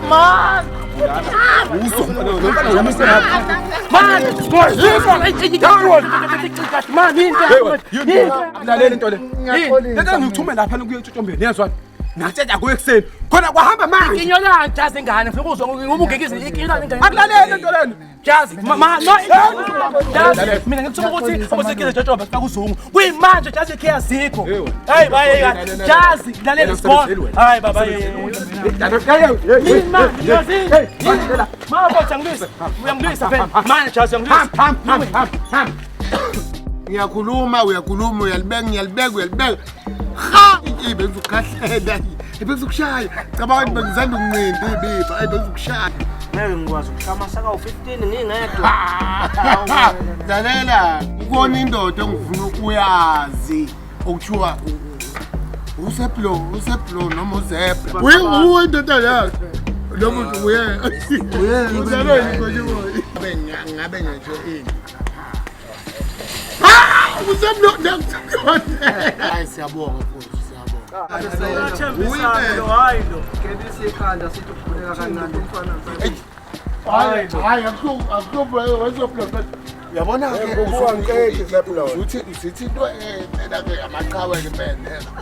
Man! Man! Man, yini? Lalela into le. Lento ngithume lapha kuye etshotshombeni yezwa. Natshela kuye ekuseni. Khona kwahamba manje. Ikinyolani jazi ingane ngifuna ukuzwa ngoba ungekizwe ikinyolani ingane. Akulalele into lena. Jazi ma no jazi mina ngikuthuka ukuthi ubusikile jojoba sifaka uzungu. Kuyimanje jazi ikhiya zikho. Hayi baye jazi lalela isikole. Hayi baba. Mina jazi. Ma botha ngilwisa. Uyangilwisa vele. Manje jazi uyangilwisa. Ngiyakhuluma uyakhuluma uyalibeka ngiyalibeka uyalibeka. Ha! Bengizokukhahlela. Bengizokushaya. Cabanga ukuthi bengizanda ukunqinda ibiba. Ayi bengizokushaya. Ngeke ngikwazi ukushaya amasaka awu-15 ngingedwa. Lalela, ukona indoda engifuna ukuyazi okuthiwa uSeplo, uSeplo noma uZebra. Uye indoda yakhe. Lo muntu uye. Uye. Ngabe ngisho ini. Ah, uSeplo hayi siyabonga futhi siyabonga. Uyathembisa lo hayi lo. Gebisa ikhanda sithi ukubuleka kancane umfana. Hayi hayi akuhluphi uSeplo. Uyabona ke uthi uthi into empela ke amaqhawe ke impela.